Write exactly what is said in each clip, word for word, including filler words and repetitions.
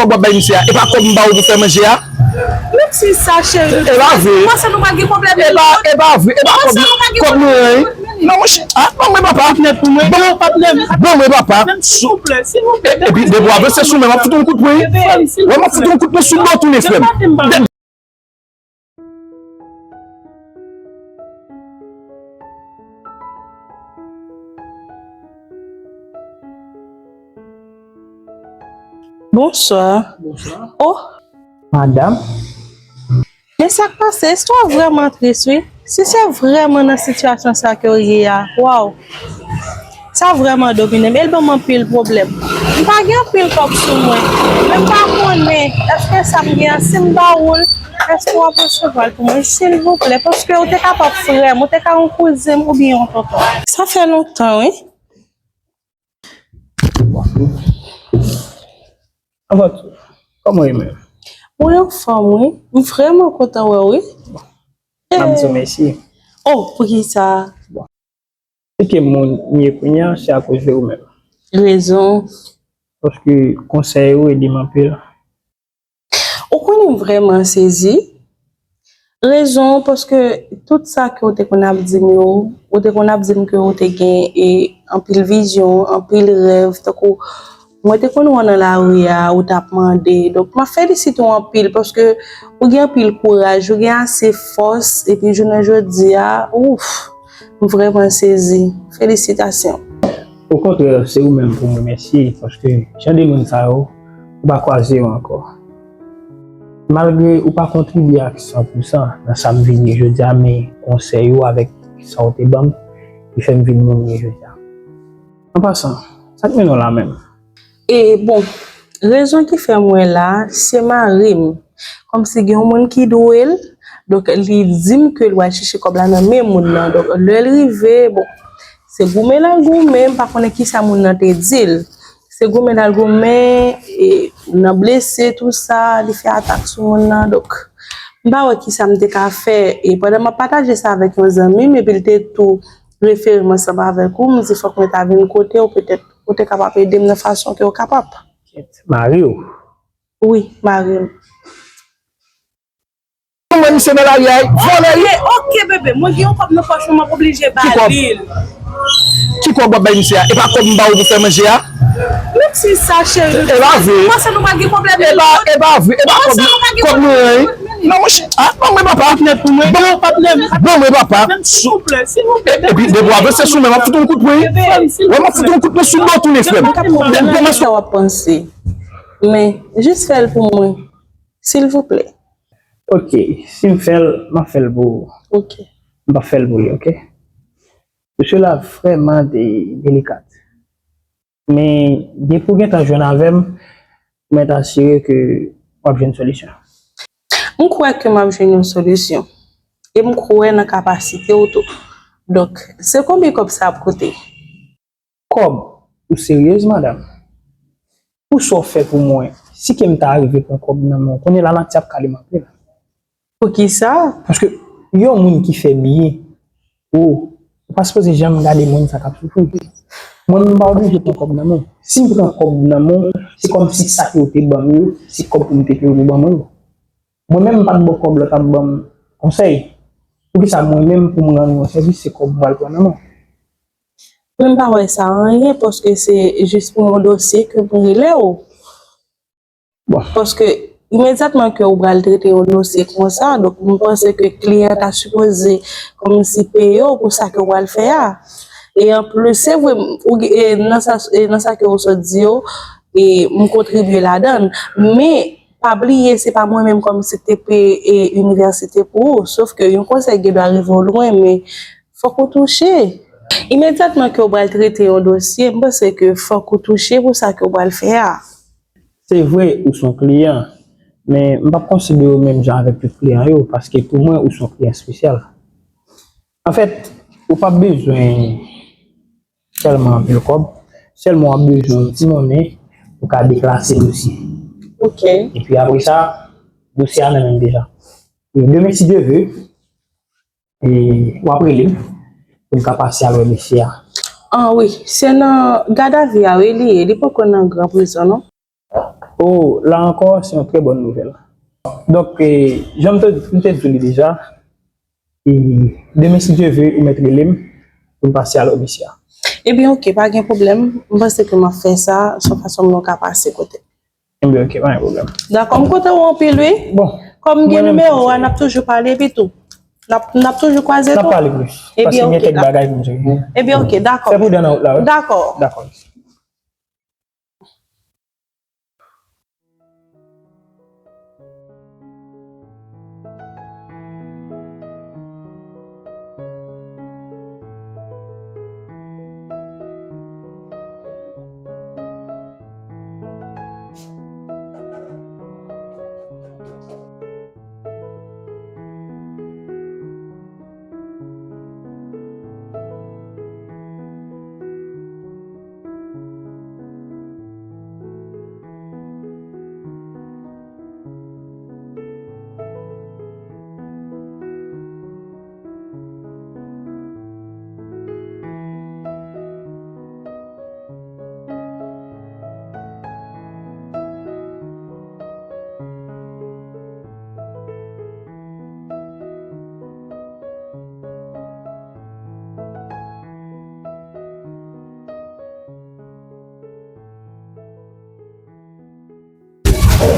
kòb w ap bay misye a? E pa kòb m ba w pou fè manje a? Menm si sa, cheri, e pa vre. Panse nou pa gen pwoblèm. E pa, e pa vre. E pa kòb, kòb mwen an, wi. Non, monchè. Ah, ban mwen, papa. Ban mwen, papa. Silvouplè, silvouplè. Epi, depi w avanse sou mwen, m ap fout yon kout pwen. Wè, m ap fout yon kout pwen sou do w tounen, frè m. Bonswa. Bonswa. Oh. Madanm. Men sa k pase, istwa vrèman tris, wi. Si se vrèman nan sitiyasyon sa ke w ye a, waw. Sa vrèman domine m, e l ban m anpil pwoblèm. M pa gen anpil kòb sou mwen, men m pa konnen èske sa m gen an, si m ba ou l, èske w ap resevwa l pou mwen, silvouplè, paske ou te ka pa frè m, ou te ka yon kouzen m oubyen yon tonton. Sa fè lontan, wi. Anvan tou, kòman w ye menm? Mwen anfòm, wi. M vrèman kontan wè w, wi. M ap di w mèsi. Oh, poukisa? Se ke moun m ye kounye a, se akoz de ou menm. Rezon? Paske konsèy ou ede m anpil. Ou konnen m vrèman sezi. Rezon, paske tout sa ke w te konn ap di m yo, ou te konn ap di m ke w te gen, e, anpil vizyon, anpil rèv, tankou mwen te konn wè w nan lari a, ou t ap mande. Donk, m ap felisite w anpil, paske ou gen anpil kouraj, ou gen ase fòs, epi jounen jodi a, ouf, m vrèman sezi. Felisitasyon. Okontrè, se ou menm pou m remèsye, paske jan de moun sa yo, ou pa kwaze yo ankò. Malgre ou pa kontribye ak san pou san nan sa m vin ye jodi a, men konsèy ou avèk sa w te ban m, ki fè m vin moun m ye jodi a. An pasan, sa k mennen w la menm? E bon, rezon ki fè mwen la, se mari m. Kòmsi gen yon moun ki dwe l, donk li di m ke l pral chèche kòb la nan men moun nan. Donk lè l rive, bon, se goumen l al goumen, m pa konnen kisa moun nan te di l. Se goumen l al goumen, e, nan blese, tou sa, li fè atak sou moun nan. Donk, m pa wè kisa m te ka fè. E pandan m ap pataje sa avèk yon zanmi m, epi l te tou refere m ansanm avèk ou, m di fòk mwen ta vin kote w, petèt ou te kapab ede m nan fason ke w kapab. Kèt, mari w. Wi, mari m. Ou wè misye nan lari a, vòlè li. Ok, ok, bebe, mwen gen yon kòb nan pòch mwen, m ap oblije ba li l. Ki kòb w ap bay misye a? E pa kòb m ba w pou fè manje a? Menm si sa, cheri. E pa vre. Panse nou pa gen pwoblèm. E pa, e pa vre. E pa kòb, kòb mwen an, wi. Non, monchè. Ah, ban mwen, papa. Ban mwen, papa. Silvouplè, silvouplè. Epi, depi w avanse sou mwen, m ap fout yon kout pwen. Wè, m ap fout yon kout pwen sou do w tounen, frè m. Depi w avanse. Sa w ap panse. Men, jis fè l pou mwen. Silvouplè. Ok, si m fè l, m ap fè l pou ou. Ok. M p ap fè l pou li, ok? Mesye la vrèman de, delikat. Men, depi w gentan jwenn avè m, mwen t asire ke w ap jwenn solisyon. M kwè ke m ap jwenn yon solisyon. E m kwè nan kapasite w tou. Donk, se konbyen kòb sa ap koute? Kòb? Ou seryez, madanm? Pou sa w fè pou mwen, si ke m ta rive pran kòb nan men w, kounye a la nati ap kale m anpil. Poukisa? Paske yon moun ki fè byen, ou, ou pa sipoze janm gade moun sa k ap soufri. Mwen menm, m pa oblije pran kòb nan men w. Si m pran kòb nan men w, se kòmsi sa ke w te ban m yo, se kòb pou m te peye w pou ban mwen yo. Mwen menm, m pa t ba w kòb lè w t ap ban m konsèy. Poukisa mwen menm, pou m rann ou yon sèvis, se kòb m pral pran nan men w? Mwen, m pa wè sa anyen, paske se jis pou yon dosye ke m rele w. Bon. Paske imedyatman ke ou pral trete yon dosye konsa, donk, m panse ke kliyan ta sipoze kòmsi peye w pou sa ke w pral fè a. E anplis, se vre, m, ou, e nan sa, e nan sa ke ou sot di yo, e m kontribye ladan l. Men, pa bliye, se pa mwen menm kòmsi k te peye, e, inivèsite pou ou. Sof ke yon konsèy gen dwa rive w lwen, men fòk ou touche. Imedyatman ke w pral trete yon dosye, m panse ke fòk ou touche pou sa ke w pral fè a. Se vre, ou se yon kliyan, men m p ap konsidere w menm jan avèk tout kliyan yo, paske pou mwen, ou se yon kliyan espesyal. Anfèt, ou p ap bezwen tèlman anpil kòb, sèlman w ap bezwen yon ti monnen pou ka deklase dosye. Ok. Epi apre sa, dosye a nan men m deja. E demen, si Dye ve, e w ap rele m pou m ka pase al wè mesye a. Ah wi, se nan gadavi a, wi, li ye. Li poko nan gran prizon, non. Oh, la ankò, se yon trè bòn nouvèl. Donk, eh, jan m te, m te di w li deja, eh, demen, si Dye ve, ou mèt rele m pou n pase a Lòbisya. Ebyen, oke, pa gen pwoblèm. M panse ke m ap fè sa, se yon fason pou nou ka pase kote. Ebyen, oke, pa gen pwoblèm. Dakò, m kontan w anpil, wi. Bon, kòm m gen nimewo a, n ap toujou pale, epi tou. N ap, n ap toujou kwaze tou. N ap pale plis. Ebyen, oke, dakò. Paske m gen kèk bagay pou m jere. Ebyen, oke, dakò. Fè prudan nan wout la, wi. Dakò. Dakò.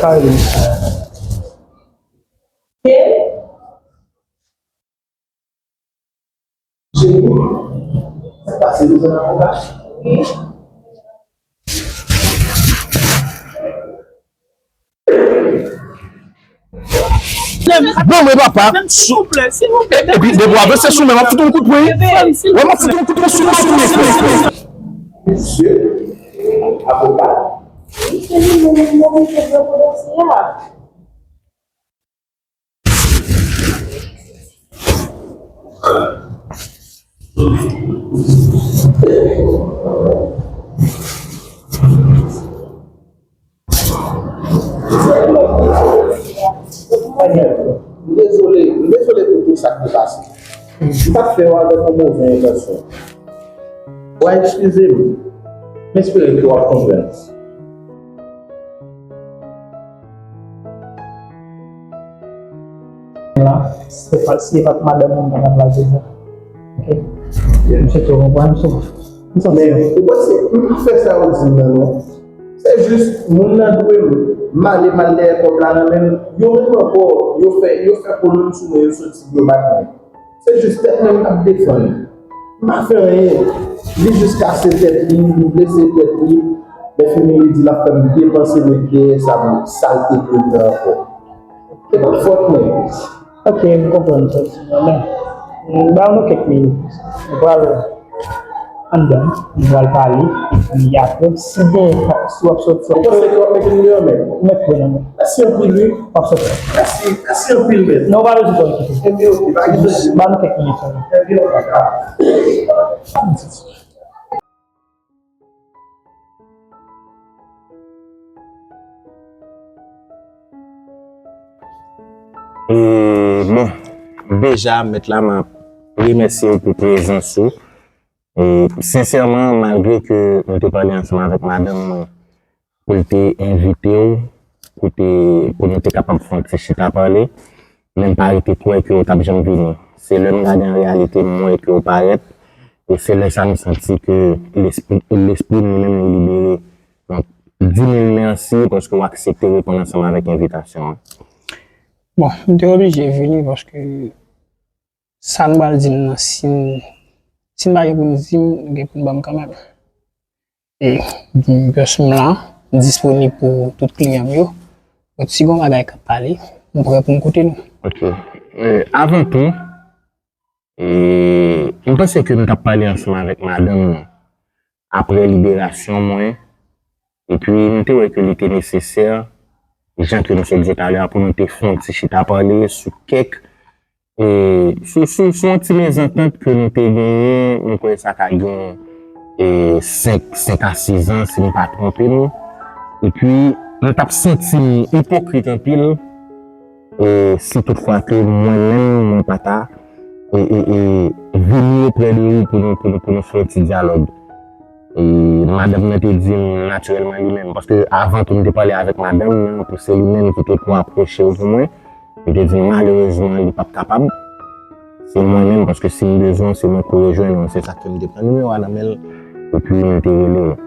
Carly. Bon, men papa. Epi depi w avanse sou mwen, m ap fout yon kout pwen. Wè, m ap fout yon kout pwen sou mwen, sou mwen, frè. Mesye, avoka. M dezole, m dezole pou tout sa k te pase. M pa t fè yo avèk yon move entansyon. W a eskize m. M espere ke w ap konprann. La, se pa, si se pa t madanm mwen, m pa t ap la deja. Ok? M swete w konprann, m sou, m santi. Men, ou panse, m pa fè sa yo di m nan, non. Se jis, moun nan dwe m. M ale, m al dèyè kòb la nan men l. Yo menm ankò, yo fè, yo fè kolonn sou mwen, yo soti, yo bat mwen. Se jis tèt mwen m t ap defann. M pa fè anyen. Li jis kase tèt li, li blese tèt li. Lè fini li di l ap fè m depanse mwen dèyè sa, sa l te di m nan ankò. Se pa fòt mwen. Ok, m konprann sa, men m ba nou kèk minit. Nou pral anndan, nou pral pale, epi apre, si gen, si w ap soti. Ou panse ke w ap mete m deyò, men? Ou mèt pran nan men. Mèsi anpil, wi. W ap soti. Mèsi, mèsi anpil, men. Non, w pa bezwen pran kite. Ebyen, ok, pa gen sousi. Ba nou kèk minit sèlman. Ebyen, ok. E, bon, deja, mèt la, m ap remèsye w pou prezans ou. E, sensèman, malgre ke m te pale ansanm avèk madanm mwen, pou l te envite w, pou te, pou nou te kapab fè yon ti chita pale, men m pa rete kwè ke w t ap janm vini. Se lè m gade an reyalite, m wè ke w parèt, e se lè sa m santi ke lespri, lespri m li menm li libere. Donk, di mil mèsi paske w aksepte reponn ansanm avèk envitasyon an. Bon, m te oblije vini paske sa nou pral di m nan, si n, si n pa gen pou n di m, nou gen pou n ban m kanmenm. E, m pèsonèlman disponib pou tout kliyan m yo. Donk, si gen yon bagay k ap pale, m prè pou m koute nou. Ok. E, avan tou, e, m panse ke m t ap pale ansanm avèk madanm mwen apre liberasyon mwen. Epi, m te wè ke li te nesesè, jan ke nou sot di talè a, pou nou te fè yon ti chita pale sou kèk E, sou, sou, sou yon ti mezantant ke nou te genyen, m kwè sa ka gen, e, senk, senk a sis an, si m pa twonpe m. Epi, m t ap santi m ipokrit anpil, e, si toutfwa ke mwen menm, mwen pa ta, e, e, e, vini oprè de ou pou nou, pou nou, pou nou fè yon ti dyalòg. E madanm nan te di m natirèlman li menm, paske avan tou m te pale avèk madanm nan, pou se li menm ki te pou apwoche w pou mwen, li te di m malerezman li p ap kapab. Se mwen menm, paske si m bezwen w, se mwen k pou rejwenn ou. Se sa k fè m te pran nimewo a nan men l, epi m te rele w.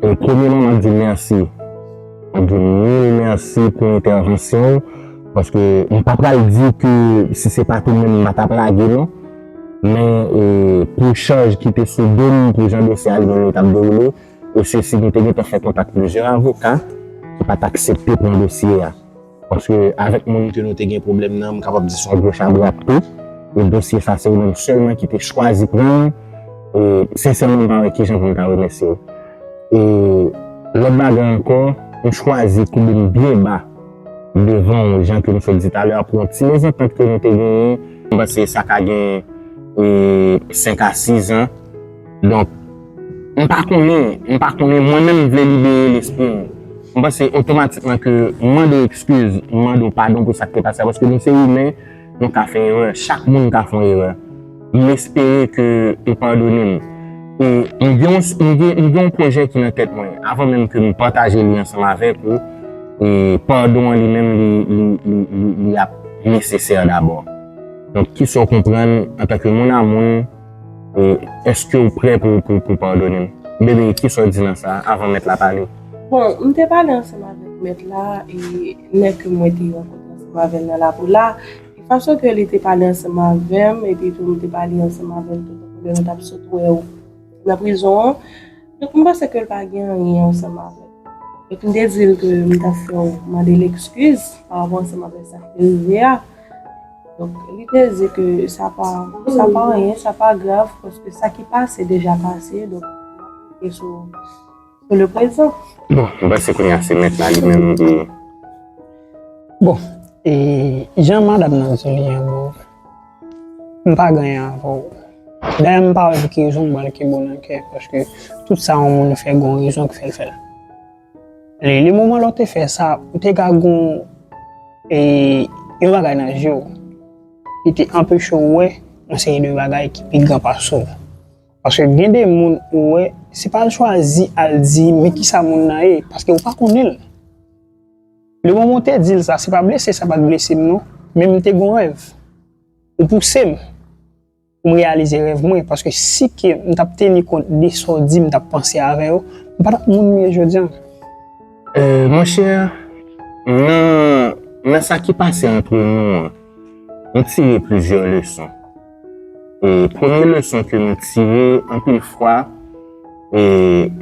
E premyèman, m ap di w mèsi. M ap di w mil mèsi pou entèvansyon w, paske m pa pral di ke si se pa t ou menm, m pa t ap lage non. Men e, pou chaj ki te sou do m, pou jan dosye a li menm li t ap dewoule, e sesi nou te gentan fè kontak plizyè avoka ki pa t aksepte pran dosye a. Paske avèk moun ke nou te gen pwoblèm nan, m kapab di se yon gwo chabrak tou. E dosye sa, se ou menm sèlman ki te chwazi pran l. E sensèman, m pa wè kijan pou m ta remèsye w. E lòt bagay ankò, m chwazi koube m byen ba devan w, jan ke m sot di talè a, pou yon ti mezantant ke nou te genyen. M panse sa ka gen e, senk a sis an. Donk, m pa konnen, m pa konnen, mwen menm m vle libere lespri m. M panse otomatikman ke m mande w ekskiz, m mande w padon pou sa k te pase a, paske nou se imen, nou ka fè erè, chak moun ka fè yon erè. M espere ke ou padone m. E m gen yon, m gen, m gen yon pwojè ki nan tèt mwen, avan menm ke m pataje li ansanm avèk ou, e padon an li menm, li, li, li, li, li ap nesesè dabò. Donk, kisa w konprann antanke moun a moun, e èske w prè pou, pou, pou padone m? Bebe, kisa w di nan sa, avan mèt la pale? Bon, m te pale ansanm avèk mèt la, e nèg ke mwen te rankontre ansanm avè l nan lakou la, e fason ke li te pale ansanm avè m, epi tou m te pale ansanm avè l tou, tankou lè nou t ap sot wè w nan prizon an. Donk, m panse ke l pa gen anyen ansanm avè l. Donk, m te di l ke m t ap fè w mande l ekskiz pa rapò ansanm avè sa k te rive a. Donk, li te di ke sa pa, sa pa anyen, sa pa grav, paske sa ki pase deja pase, donk, e sou, sou le prezan. Bon, m panse kounye a se mèt la li menm ki. Bon, e jan madanm nan di li an, bon, m pa gen anyen avè w. Dayè, m pa wè pou ki rezon m pral kenbe w nan kè, paske tout sa yon moun fè, gen yon rezon ki fè l fè l. Le, le moman lè w te fè sa, ou te ka gen e, yon bagay nan je w ki te anpeche w wè yon seri de bagay ki pi gran pase w. Paske gen de moun ou wè, se pa l chwazi al di men kisa moun nan ye, paske ou pa konnen l. Le moman w te di l sa, se pa blese sa pa t blese m non, men m te gen yon rèv. Ou pouse m pou m reyalize rèv mwen, paske si ke m t ap teni kont de sa w di m, m t ap panse avè yo, m pa t ap moun m ye jodi a. Euh, monchè, nan, nan sa ki pase antre nou an, nou tire plizyè leson. E premye leson ke nou tire, anpil fwa, e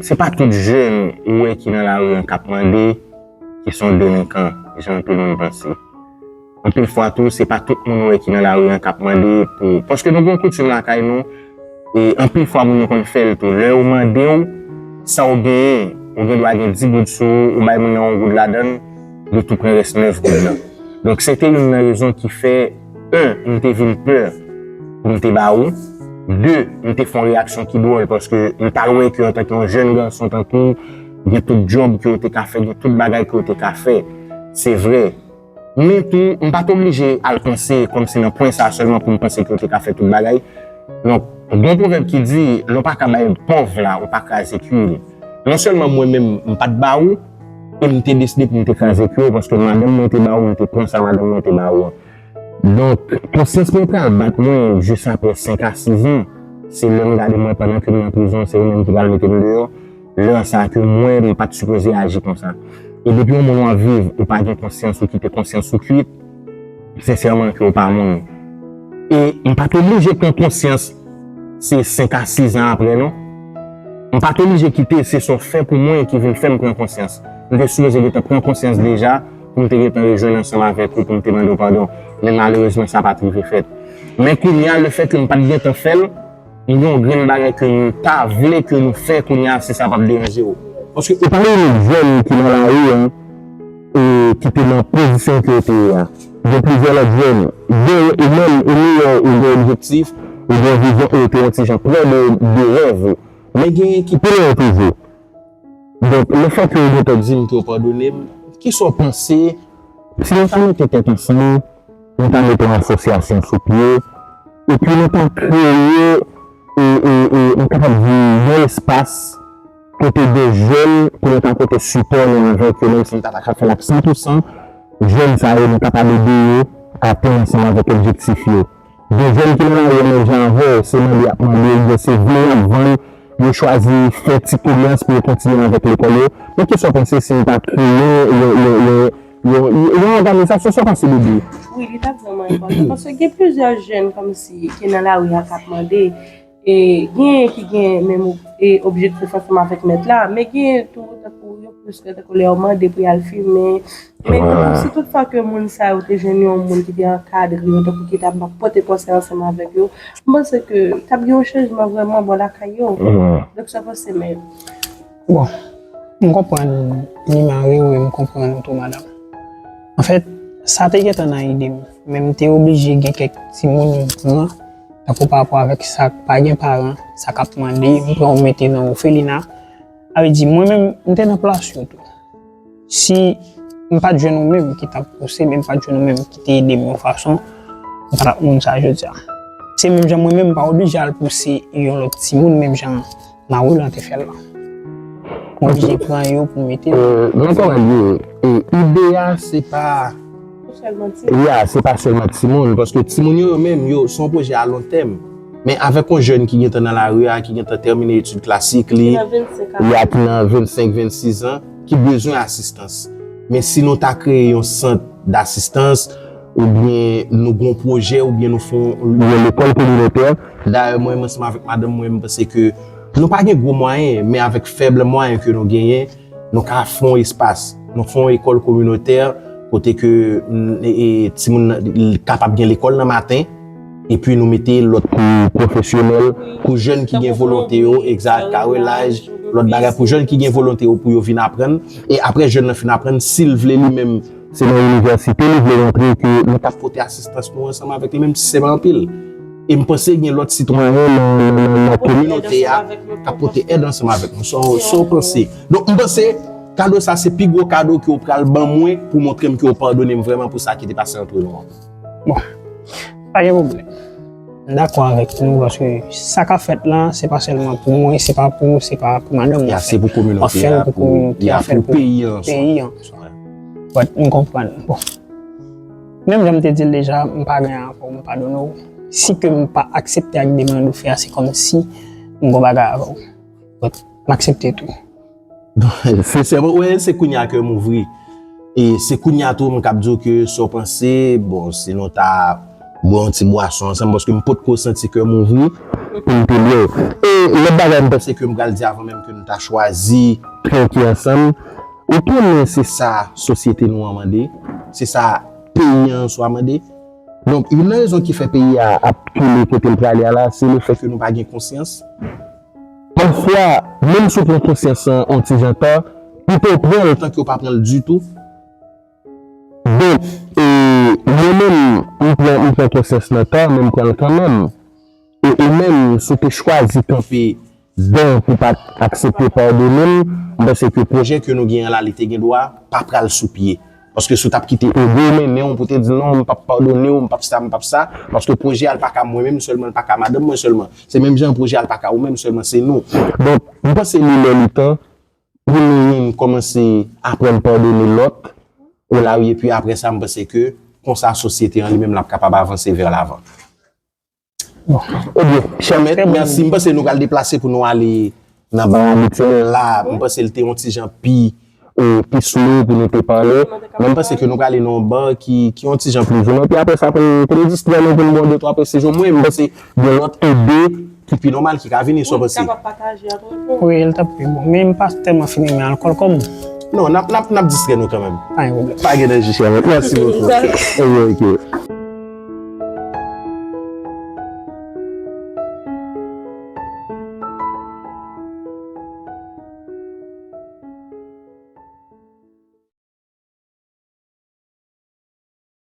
se pa tout jèn ou wè ki nan lari an k ap mande ki se yon delenkan, jan anpil moun panse. Anpil fwa tou, se pa tout moun ou wè ki nan lari an k ap mande pou. Paske nou gen yon koutim lakay nou, e anpil fwa moun yo konn fè l tou. Lè yo mande w sa w genyen, ou gen dwa gen dis goud sou ou, ou bay moun nan yon goud ladan l, li tou pran rès nèf goud lan. Donk, se te youn nan rezon ki fè, en, m te vin pè pou m te ba ou. De, m te fè yon reyaksyon ki dwòl, paske m t al wè ke antanke yon jèn gason tankou w, gen tout djòb ke w te ka fè, gen tout bagay ke w te ka fè. Se vre. Men tou, m pa t oblije al panse kòmsi nan pwen sa a sèlman pou m panse ke w te ka fè tout bagay. Donk, gen yon pwovèb ki di, lè w pa ka bay pòv la, ou pa kraze kwi l. Non sèlman mwen menm, m pa t ba ou, e m te deside pou m te kraze kwi w, paske madanm mwen te ba ou, m te pran sa madanm mwen te ba ou an. Donk, konsyans mwen pral bat mwen jis apre senk a sis an. Se lè m gade mwen pandan ke m nan prizon, se ou menm ki pral mete m deyò. Lè sa ke mwen, m pa t sipoze aji konsa. E depi yon moun w ap viv, ou pa gen konsyans, ou kite konsyans ou kuit, sensèman ke ou pa moun. E m pa t oblije pran konsyans se senk a sis an apre non. M pa t oblije kite se sa w fè pou mwen ki vin fè m pran konsyans. M te sipoze gentan pran konsyans deja pou m te gentan rejwenn ansanm avèk ou pou m te mande w padon. Men malerezman sa pa t rive fèt. Men kounye a, lefètke m pa t gentan fè l, m gen yon grenn bagay ke m ta vle ke nou fè kounye a, si sa p ap deranje w. Paske ou pa yon jèn ki nan lari a, e ki te nan pozisyon ke w te ye a. Gen plizyè lòt jèn, gen ou menm, ou meyè, ou gen objektif, ou gen vizyon, e ou te yon ti jan prè de, de rèv ou. Men genyen ki pi lwen toujou. Donk, lefètke ou gentan di m ke w padone m, kisa w panse si nou ta mete tèt ansanm, nou ta mete yon asosyasyon sou pye, epi nou ta kreye, e, e, e, m kapab di, yon espas kote de jèn pou nou ta pote sipò nou avèk yo, menm si nou ta pa ka fè l ak san pou san, jèn sa yo, nou kapab ede yo atenn ansanm avèk objektif yo. De jèn ki nan lari an menm jan avè w, se mande y ap mande, oubyen se vle y ap vann, yo chwazi fè ti komès pou yo kontinye avèk lekòl yo. Men kisa w panse si nou ta kreye yon, yon, yon, yon, yon òganizasyon, sa w panse, Bebe? Wi, li t ap vrèman enpòtan, paske gen plizyè jèn kòmsi ki nan lari a k ap mande, e genyen ki gen menm e objektif ansanm avèk mèt la, men genyen tou, tankou yo plis ke tankou lè yo mande pou y al fimen, men tankou si tout fwa ke moun sa yo te jwenn yon moun ki te ankadre yo, tankou ki t ap pote konsèy ansanm avèk yo, m panse ke t ap gen yon chanjman vrèman bò lakay yo. Donk sa panse men. Bon, m konprann Nima wi, wi, m konprann ou tou, madanm. Anfèt, sa te gentan nan ide m, men m te oblije gen kèk timoun m pran, tankou pa rapò avèk sa k pa gen paran, sa k ap mande, m pran yo mete nan òfelina. Sa vle di, mwen menm, m te nan plas yo tou. Si m pa t jwenn ou menm ki t ap pouse, men m pa t jwenn ou menm ki te ede m yon fason, m pa t ap moun sa jodi a. Se menm jan mwen menm, m pa oblije al pouse yon lòt timoun menm jan Marilyn te fè l la. Mwen oblije pran yo pou mete. Nan kòman l ye, e, ide a se pa, ya, se pa sèlman timoun, paske timoun yo, yo menm, yo, se yon pwojè a lon tèm. Men avèk yon jèn ki gentan nan lari a, ki gentan tèmine etid klasik li, li a ki nan vennsenk, vennsis an, ki bezwen asistans. Men si nou ta kreye yon sant dasistans, oubyen nou gen yon pwojè, oubyen nou fè yon, yon lekòl kominotè, dayè mwen, mwen ansanm avèk madanm mwen, m panse ke nou pa gen gwo mwayen, men avèk fèb mwayen ke nou genyen, nou ka fè yon espas, nou fè yon ekòl kominotè, kote ke, mm, e, e, timoun nan, l kapab gen lekòl nan maten, epi nou mete lòt kou pwofesyonèl, kou jèn ki gen volonte yo, egzak, kawelaj, lòt bagay pou jèn ki gen volonte yo pou yo vin aprann. E apre jèn nan fin aprann, si l vle li menm, se nan inivèsite li vle rantre, ke nou t ap pote asistans nou ansanm avèk li, menm si se pa anpil. E m panse gen lòt sitwayen nan, nan, nan, nan kominote a k ap pote èd ansanm avèk nou. Sa w, sa w panse? Donk, m panse kado sa se pi gwo kado ke w pral ban mwen pou montre m ke w padone m vrèman pou sa ki te pase antre nou an. Bon, pa gen pwoblèm. M dakò avèk nou, paske sa k ap fèt la, se pa sèlman pou mwen, se pa pou ou, se pa pou madanm mwen. Ya, se pou kominote a, pou kominote a, pou peyi an. Peyi an. But m konprann. Bon. Menm jan m te di l deja, m pa gen anyen pou m padone w. Si ke m pa aksepte ak demann ou fè a, se kòmsi m gon bagay avè w. But m aksepte tou. Sensèman, wè, se kounye a ke m ouvri. E se kounye a tou m kab di w ke sa w panse, bon, si nou ta bwè yon ti bwason ansanm, paske m potko santi ke m ouvri pou m te di w. E lòt bagay m panse ke m pral di avan menm ke nou ta chwazi trèke ansanm, ou konnen se sa sosyete nou an mande, se sa peyi an swa mande. Donk, youn nan rezon ki fè peyi a ap koule kote l prale a la, se lefètke nou pa gen konsyans. Pafwa, menm si w pran konsyans lan yon ti jan ta, pito w pran l tan ke w pa pran l ditou. Donk, e, mwen menm, m pran, m pran konsyans lan ta, men m pran l kanmenm. E ou menm, si w te chwazi kanpe dan pou pa t aksepte padone m, m panse ke pwojè ke nou gen an la, li te gen dwa pa pral sou pye. Paske si w t ap kite ego mennen w pou te di non, m p ap padone w, m p ap sa, m p ap sa, paske pwojè a l pa ka mwen menm sèlman, l pa ka madanm mwen sèlman. Se menm jan pwojè a l pa ka ou menm sèlman, se nou. Donk, m panse li lè li tan pou nou youn kòmanse aprann padone lòt, ou la wi, epi apre sa, m panse ke konsa sosyete an li menm l ap kapab avanse vè lavan. Bon. Ebyen, chè mèt, mèsi. M panse nou pral deplase pou nou ale nan ba a. Mèt la, m panse l te yon ti jan pi, e, pi slow pou nou te pale. Men m panse ke nou prale nan yon ba ki, ki yon ti jan pli zen. Epi apre sa, pou n, pou n distrè nou, pou n bwè de twa pesijon. Mwen, m panse gen lòt ide ki pi nòmal ki ka vini, sa w panse? Wi, l t ap pi bon. Men m pa tèlman fin renmen alkòl kòm ou. Non, n ap, n ap, n ap distrè nou kanmenm. Pa gen pwoblèm. Pa gen danje, chè mèt. Mèsi bokou. Ebyen, oke.